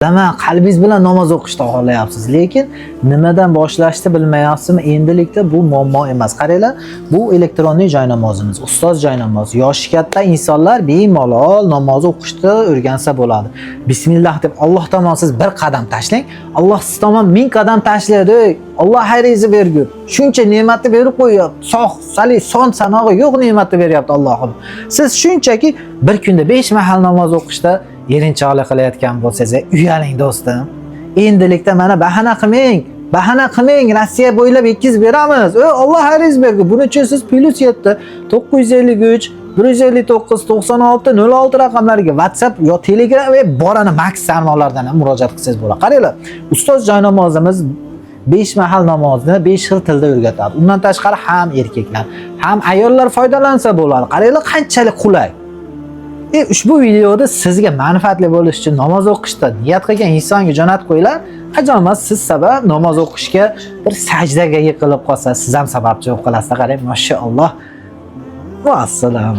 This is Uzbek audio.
Bilaman, qalbingiz bilan namoz o'qishni xohlayapsiz, lekin nimadan boshlashni bilmayapsizmi? Endilikda bu muammo emas. Qaranglar, bu elektronli joy namozimiz, ustoz joy namozi. Yoshi katta insonlar bemalol namoz o'qishni o'rgansa bo'ladi. Bismillah deb Alloh tomon siz bir qadam tashlang, Alloh siz tomon ming qadam tashlaydi. Ey, Alloh xayringizni bergur. Shuncha ne'matni berib qo'yyapti. Sog', sali, son sanog'i yo'q ne'matni beryapti Allohim. Siz shunchaki bir kunda 5 mahal namoz o'qishda erinchoqlik qilayotgan bo'lsangiz, uyaling do'stim. Endilikda mana bahana qilmang. Bahana qilmang, Rossiya bo'ylab yetkazib beramiz. Ey, Alloh xayringiz bergur. Buning uchun siz +7 953 159 96 06 raqamlariga WhatsApp yo Telegram va borani Max tarmoqlaridan ham murojaat qilsangiz bo'ladi. Qaranglar, ustoz joy namozimiz 5 mahal namozni 5 xil tilda o'rgatadi. Undan tashqari ham erkaklar, ham ayollar foydalansa bo'ladi. Qaranglar, qanchalik qulay. Ushbu videoda sizga manfaatli bo'lish uchun namoz o'qishda niyat qilgan insonga jo'natib qo'yinglar. Qachon emas siz sabab namoz o'qishga bir sajdaga yiqilib qolsa, siz ham sababchi bo'lib qolasiz. Qarang, mashalloh. Va assalom.